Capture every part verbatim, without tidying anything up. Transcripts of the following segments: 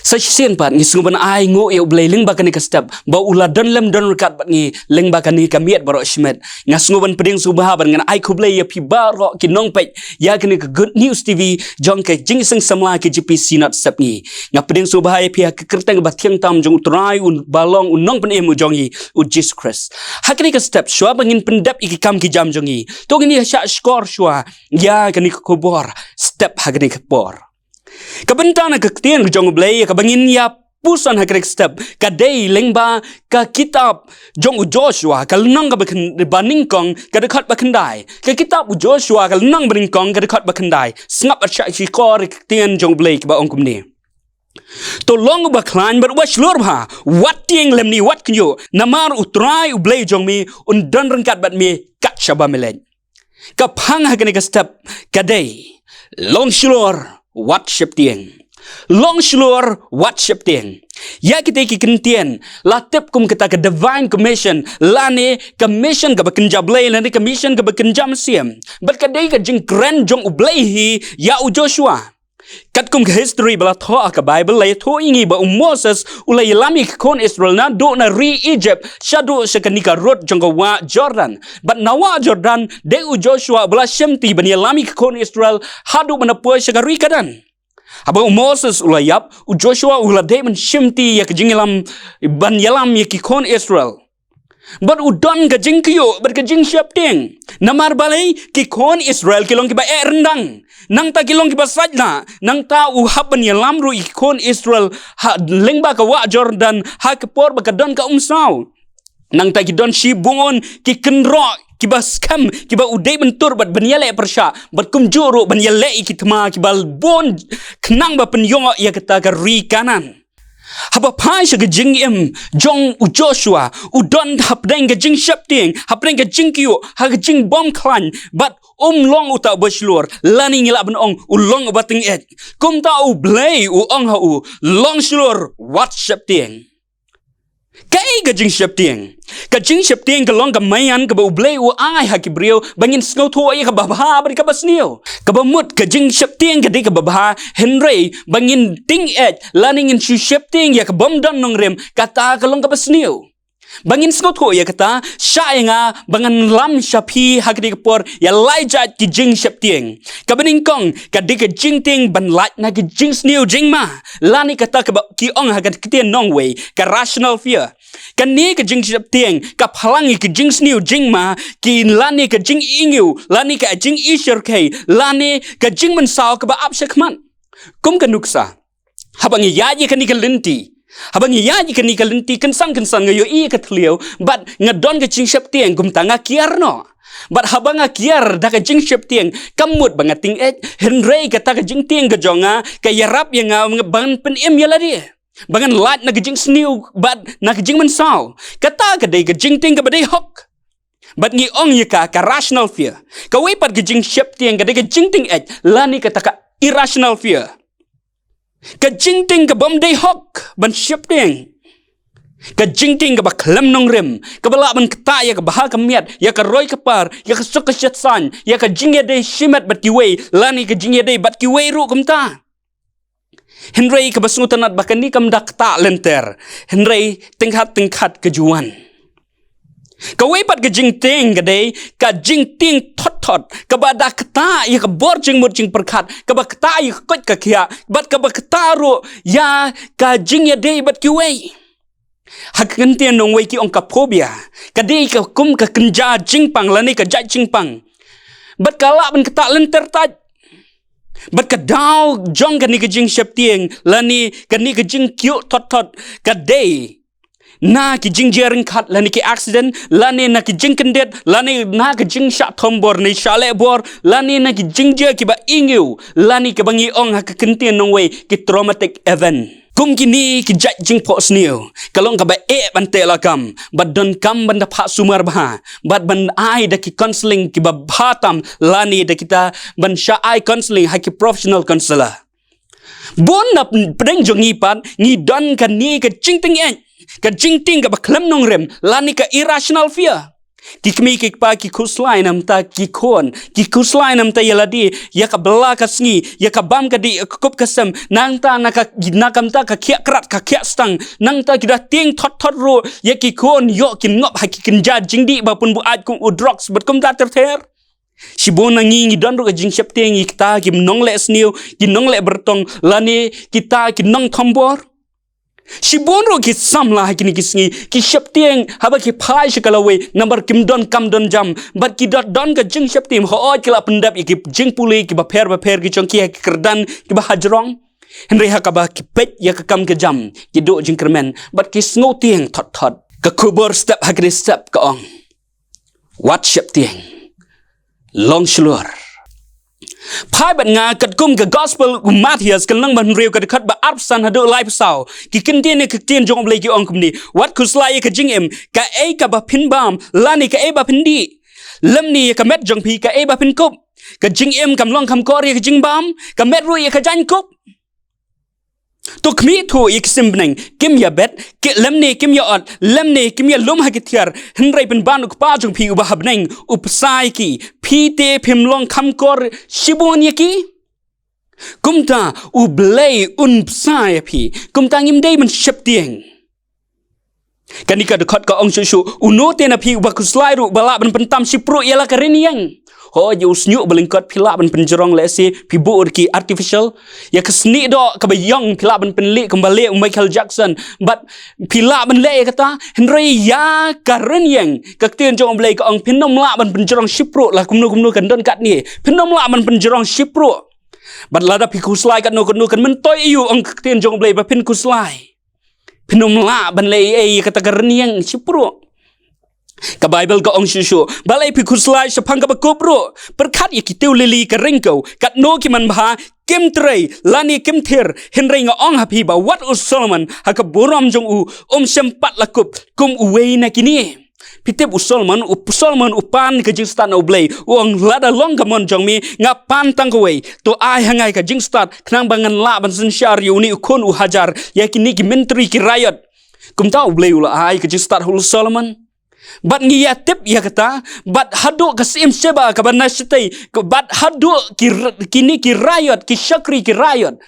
Sa shisien pat ngi sngewbha ban ai nguh ïa U Blei lyngba kane ka step ba u la don lem don ryngkat bad ngi lyngba kane ka miet baroh shimet. Nga sngewbha ban pdiang sngewbha bad ngan ai khublei ïa phi baroh ki nongpeit ïa kane ka Good News T V jong ka Jingïaseng Samla K J P Synod Sepngi. Nga pdiang sngewbha ïa phi ha ka kyrteng ba thiang tam jong U Trai uba long U Nongpynim u jong ngi, U Jisu Khrist. Ha kane ka step shuwa ba ngin pyndep ïa ki kam ki jam jong ngi, to ngin ïa shah shkor shuwa ïa kane ka khubor step ha kane ka por. Ka bynta na ka ktien ka jong U Blei ïa kaba ngin ïa puson ha kane ka step ka dei lyngba ka kitab jong u Joshua ka lynnong kaba khy-, ba nyngkong ka dkhot ba khyndai. Ka kitab u Joshua ka lynnong ba nyngkong ka dkhot ba khyndai. Sngap bad shah shkor ïa ka ktien jong U Blei kaba ong kumne: To long uba khlaiñ bad uba shlur bha, wat tieng lymne wat khynñiuh, namar U Trai U Blei jong me un don ryngkat bad me kat shaba me leit. Ka phang ha kane ka step ka dei: long shlur wat sheptieng. Long shlur wat sheptieng. Ïa kita ki kyntien la tip kum kata ka Divine Commission lane ka mission kaba kynja Blei lane ka mission kaba kynja mynsiem. Bad ka dei ka jingkren jong U Blei hi ïa u Joshua. Katkum ka history ba la thoh ha ka Bible la ïathuh ïa ngi ba u Moses u la ïalam ïa ki khun Israel naduh na ri Egypt shaduh sha kane ka rud jong ka wah Jordan. Bad na wah Jordan dei u Joshua ba la shimti ban ïalam ïa ki khun Israel haduh ban da poi sha ka ri Kanaan. Haba u Moses u la ïap, u Joshua u la dei ban shimti ïa ka jingïalam, ban ïalam ïa ki khun Israel. Bad u don ka jingkhynñiuh bad ka jingsheptieng. Namar balei? Ki khun Israel ki long kiba eh ryndang, nangta ki long kiba sait lah. Nangta u hap ban ïalam ruh ïa ki khun Israel ha lyngba ka wah Jordan ha ka por ba ka don ka umsaw. Nangta ki don shibun ki kynroh kiba skhem kiba u dei ban tur bad ban ïaleh pyrshah, bad kumjuh ruh ban ïaleh ïa ki thma kiba bun khnang ba pynïoh ïa kata ka ri Kanaan. Haba phai sha ka jingim jong u Joshua, u don hapdeng ka jingsheptieng, hapdeng ka jingkhynñiuh, ha ka jingbymkhlaiñ, bad um long uta uba shlur, lane ngi lah ban ong u long uba tyngeh. Kumta U Blei u ong ha u, long shlur wat sheptieng. Kaei ka jingsheptieng? Ka jingsheptieng ka long ka maïan kaba U Blei u ai ha ki briew ba ngin sngewthuh ïa kaba bha bad kaba sniew. Kaba mut ka jingsheptieng ka dei kaba bha, hynrei ba ngin tyngeh lane ngin shu sheptieng ïa ka bym don nongrim, kata ka long kaba sniew. Ba ngin sngewthuh ïa kata, shah ïa nga ba ngan lam sha phi ha kane ka por ïa lai jait ki jingsheptieng. Kaba nyngkong ka dei ka jingtieng ban lait na ka jingsniew jingma, lane kata kaba ki ong ha ka ktien nongwei ka rational fear. Kane ka jingsheptieng ka phlang ïa ka jingsniew jingma, ki lane ka jingïngiew, lane ka jingïashyrkhei, lane ka jingmynsaw kaba ap shakhmat. Kum ka nuksa, haba ngi ïaid ïa kane ka lynti, haba ngi ïaid ïa kane ka lynti kynsan kynsan nga ïohi ïa ka thliew bad nga don ka jingsheptieng, kumta nga kiar noh. Bad haba nga kiar da ka jingsheptieng, kam mut ba nga tyngeh, hynrei kata ka jingtieng ka jong nga ka ïarap ïa nga ban pynim ïa lade, ba ngan lait na ka jingsniew bad na ka jingmynsaw. Kata ka dei ka jingtieng kaba dei hok. Bad ngi ong ïa ka ka rational fear. Kawei pat ka jingsheptieng ka dei ka jingtyngeh, lane kata ka irrational fear. Ka jingtieng ka bym dei hok ban sheptieng. Ka jingtieng kaba khlem nongrim, kaba lah ban ktah ïa ka bha ka miat, ïa ka roi ka par, ïa ka suk ka shad saiñ, ïa ka jingïadei shimet bad kiwei, lane ka jingïadei bad kiwei ruh kumta. Hynrei kaba sngewtynnat ba kane kam da ktah lynter, hynrei tyngkhat tyngkhat ka ju wan. Kawei pat ka jingtieng ka dei ka jingtieng thot thot, kaba da ktah ïa ka bor jingmut jingpyrkhat, kaba ktah ïa ka koit ka khiah, bad kaba ktah ruh ïa ka jingïadei bad kiwei. Ha ka ktien nongwei ki ong ka phobia, ka dei ka kum ka kynja jingpang lane ka jait jingpang. Bad ka lah ban ktah lynter tait. Bad ka daw jong kane ka jingsheptieng lane kane ka jingkhynñiuh thot thot ka dei na ki jingjia ryngkat lane ki accident, lane na ki jingkyndit, lane na ki jingshah thombor ne shah lehbor, lane na ki jingjia kiba ïngiew, lane kiba ngi ong ha ka ktien nongwei ki traumatic event. Kum kine ki jait jingphohsniew, ka long kaba eh ban teh lakam, bad donkam ban da phah sumar bha, bad ban ai da ki counselling kiba bha tam, lane da kita ban shah ai counselling ha ki professional counselor. Bun na pdeng jong ngi pat ngi don kane ka jingtyngeh, ka jingtieng kaba khlem nongrim, lane ka irrational fear. Ki kmie ki kpa ki khuslai namta ki khun, ki khuslai namta ïa lade, ïa ka bylla ka sngi, ïa ka bam ka dih, ïa ka kup ka sem, nangta na ka, na ka bynta ka khiah krat, ka khiah stang, nangta ki da tieng thot thot ruh, ïa ki khun ïoh kin ngop ha ki kynja jingdih ba pun buaid kum u drugs, bad kumta ter ter. Shibun na ngi ngi don ruh ka jingsheptieng ïa kita ki nongleh sniew, ki nongleh byrtong, lane kita ki nongthombor. Shibun ruh ki samla ha kine ki sngi, ki sheptieng haba ki phai sha ka lawei, namar kim don kam don jam, bad ki dot don ka jingsheptieng, hooid ki la pyndep ïa ki jingpule kiba pher ba pher ki jong ki ha ki kyrdan kiba hajrong. Hynrei ha kaba ki peit ïa ka kam ka jam, ki duh jingkyrmen, bad ki sngewtieng thot thot. Ka khubor step ha kine step ka ong: Wat sheptieng. Long shlur. Phai bad nga katkum ka gospel u Mathaios ka lynnong ba hynriew ka dkhot ba arphew san haduh laiphew saw. Ki kyntien ïa ka ktien jong U Blei ki ong kumne: Wat khuslai ïa ka jingim, kaei kaba phin bam, lane kaei ba phin dih. Lymne ïa ka met jong phi, kaei ba phin kup. Ka jingim kam long kham kor ïa ka jingbam, ka met ruh ïa ka jaiñkup. To khmih thuh ïa ki sim bneng, kim ïa bet, ki lymne kim ïa ot, lymne kim ïa lum ha ki thiar, hynrei pynban U Kpa jong phi uba ha bneng u bsa ïa ki, phi te phim long kham kor shibun ïa ki. Kumta U Blei un bsa ïa phi, kumta ngim dei ban sheptieng. Kane ka dkhot ka ong shuh shuh, uno te na phi uba khuslai ruh ba lah ban pyntam shipruh ïa la ka rynïeng. Hooid, ïa u shñiuh ba lyngkot phi lah ban pynjrong lehse phi buh da ki artificial. Ïa ka snieh doh kaba ïong phi lah ban pynlih kumba leh u Michael Jackson. Bad phi lah ban leh ïa kata, hynrei ïa ka rynïeng, ka ktien jong U Blei ka ong phin ym lah ban pynjrong shipruh la kumno kumno kan don katne. Phin ym lah ban pynjrong shipruh. Bad lada phi khuslai katno katno kan myntoi aïu, ong ka ktien jong U Blei, ba phin khuslai. Phin ym lah ban leh ei ei ïa kata ka rynïeng shipruh. Ka Baibl ka ong shuh shuh, balei phi khuslai shaphang kaba kup ruh? Pyrkhat ïa ki tiew lili ka ryngkew, katno ki man bha, kim trei lane kim thir, hynrei nga ong ha phi ba wat u Solomon ha ka burom jong u um shym pat la kup kum uwei na kine. Phi tip u Solomon, u Solomon u pan ka jingstad na U Blei, u ong: Lada long ka mon jong me, nga pan tang kawei. To ai ha nga ka jingstad, khnang ba ngan lah ban synshar ïa une u khun u hajar, ïa kine ki myntri ki raiot. Kumta U Blei u la ai ka jingstad ha u Solomon. Bad ngi ïa tip ïa kata, bad haduh ka Syiem Sheba kaba na shatei, ka, bad haduh ki r-, kine ki raiot, ki shakri ki raiot.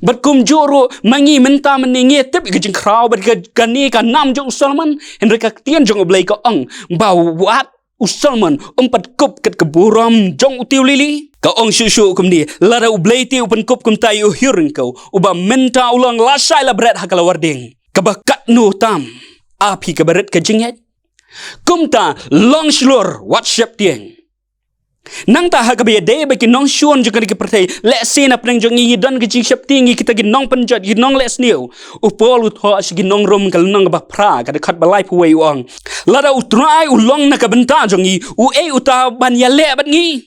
Bad kumjuh ruh ma ngi mynta mynne ngi ïa tip ïa ka jingkhraw bad ka, kane ka nam jong u Solomon, hynrei ka ktien jong U Blei ka ong ba wat u Solomon um pat kup kat ka burom jong u tiew lili. Ka ong shuh shuh kumne, lada U Blei te u pynkup kumta ïa u hynriew ryngkew, uba mynta u long lashai labret ha ka lawar dieng, kaba katno tam, a phi kaba rit ka jingngeit. Kumta long shlur, wat sheptieng. Nangta ha kaba ïadei bad ki nongshun jong kane ka pyrthei, lehse na pdeng jong ngi ngi don ka jingsheptieng ïa kita ki nongpynjot, ki nongleh sniew. U Paul u thoh sha ki nong Rom ka lynnong kaba phra ka dkhot ba laiphew wei u ong: Lada U Trai u long na ka bynta jong ngi, uei uta ban ïaleh bad ngi?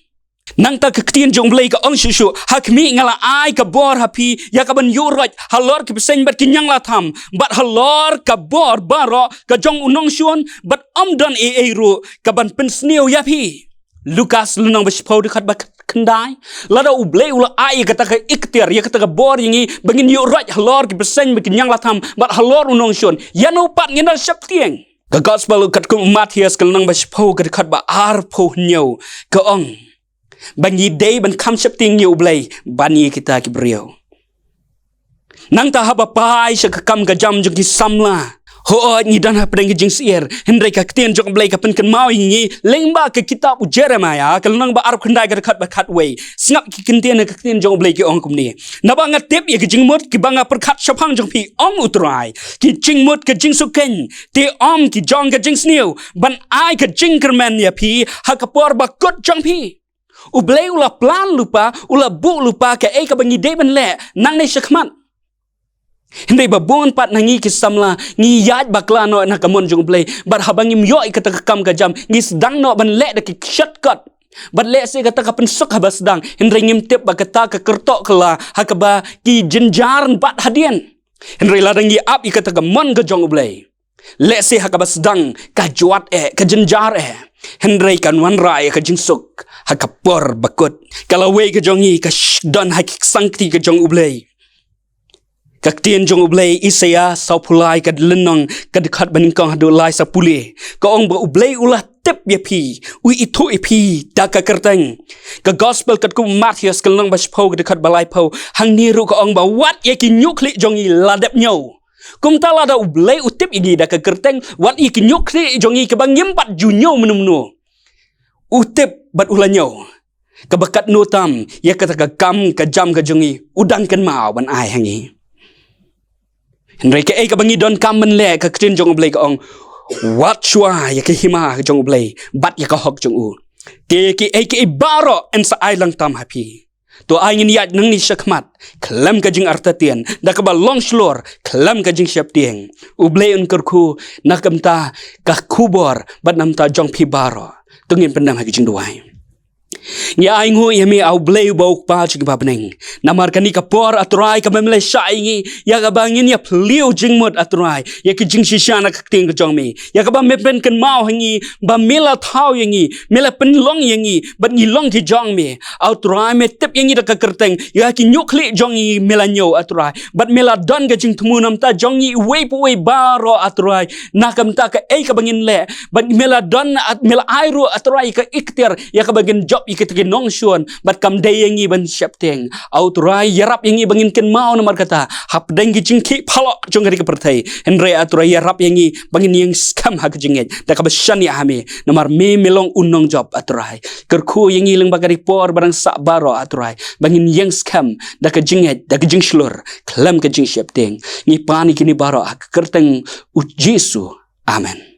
Nangta ka ktien jong U Blei ka ong shuh shuh, ha khmih nga la ai ka bor ha phi ïa kaban ïuh roit halor ki bseiñ bad ki ñianglatham, bad halor ka bor baroh ka jong u nongshun, bad ym don ei ei ruh kaban pynsniew ïa phi. Lukas lynnong ba shiphew dkhot ba khyndai. Lada U Blei u la ai ïa kata ka iktiar, ïa kata ka bor ïa ngi ba ngin ïuh roit halor ki bseiñ bad ki ñianglatham, bad halor u nongshun, ïano pat ngin da sheptieng? Ka gospel katkum u Mathaios ka lynnong ba shiphew ka dkhot ba arphew hynñiew ka ong ba ngi dei ban kham sheptieng ïa U Blei ban ïa kita ki briew. Nangta haba phai sha ka kam ka jam jong ki samla, hooid ngi don ha pdeng ka jingsyier, hynrei ka ktien jong U Blei ka pynkynmaw ïa ngi lyngba ka kitab u Jeremaïah ka lynnong ba arphew khyndai ka dkhot ba khatwei. Sngap ki kyntien ka ktien jong U Blei ki ong kumne: Naba nga tip ïa ki jingmut kiba nga pyrkhat shaphang jong phi, ong U Trai, ki jingmut ka jingsuk khein, te ym ki jong ka jingsniew, ban ai ka jingkyrmen ïa phi ha ka por bakut jong phi. U Blei u la plan lypa, u la buh lypa kaei kaba ngi dei ban leh nangne shakhmat. Hynrei ba bun pat na ngi ki samla ngi ïaid bakla noh na ka mon jong U Blei, bad haba ngim ïoh ïa kata ka kam ka jam ngi sdang noh ban leh da ki shortcut. Bad lehse kata ka pynsuk haba sdang, hynrei ngim tip ba kata ka kyrtoh kylla ha kaba ki jynjar bat hadien. Hynrei lada ngi ap ïa kata ka mon ka jong U Blei, lehse ha kaba sdang ka jwat eh, ka jynjar eh, hynrei kan wanrah ïa ka jingsuk ha ka por bakut. Ka lawei ka jong ngi ka sh-, don ha ki ksangkti ka jong U Blei. Ka ktien jong U Blei, Isaïah sawphew lai ka lynnong ka dkhot ba nyngkong haduh lai sa pule, ka ong ba U Blei u la tip ïa phi, u ithuh ïa phi da ka kyrteng. Ka gospel katkum u Mathaios ka lynnong ba shiphew ka dkhot ba laiphew, hangne ruh ka ong ba wat ïa ki ñiuhkhlieh jong ngi la dep ñiew. Kumta lada U Blei u tip ïa ngi da ka kyrteng, wat ïa ki ñiuhkhlieh jong ngi kiba ngim pat ju ñiew mynno mynno, u tip bad u la ñiew. Kaba katno tam ïa kata ka kam ka jam ka jong ngi u dang kynmaw ban ai ha ngi. Hynrei kaei kaba ngi donkam ban leh, ka ktien jong U Blei ka ong, wat shuwa ïa ka hima jong U Blei bad ïa ka hok jong u, te kiei kiei baroh yn sa ai lang tam ha phi. To ai ngin ïaid nangne shakhmat khlem ka jingartatien, da kaba long shlur khlem ka jingsheptieng. U Blei un kyrkhu na ka bynta ka khubor bad na ka bynta jong phi baroh. To ngin pyndem ha ka jingduwai. Ngi ainguh ïa me, A U Blei uba u Kpa jong ngi ba ha bneng. Namar kane ka por, A Trai, kaba me la shah ïa ngi, ïa kaba ngin ïa phylliew jingmut, A Trai, ïa ki jingshisha na ka ktien ka jong me, ïa kaba me pynkynmaw ha ngi ba me la thaw ïa ngi, me la pynlong ïa ngi bad ngi long ki jong me. A Trai, me tip ïa ngi da ka kyrteng, ïa ki ñiuhkhlieh jong ngi me la ñiew, A Trai, bad me la don ka jingthmu na ka bynta jong ngi uwei pa uwei baroh, A Trai, na ka bynta kaei kaba ngin leh. Bad me la don, A, me la ai ruh, A Trai, ka ikhtiar ïa kaba ngin jop ïa kita ki nongshun, bad kam dei ïa ngi ban sheptieng. A Trai, ïarap ïa ngi ba ngin kynmaw namar kata hapdeng ki jingkhih phalok jong kane ka pyrthei. Hynrei A Trai, ïarap ïa ngi ba ngin ïeng skhem ha ka jingngeit da kaba shaniah ha me, namar me, me long u nongjop, A Trai. Kyrkhu ïa ngi lyngba kane ka por ba dang sah baroh, A Trai, ba ngin ïeng skhem da ka jingngeit, da ka jingshlur khlem ka jingsheptieng. Ngi pan ïa kine baroh ha ka kyrteng U Jisu. Amen.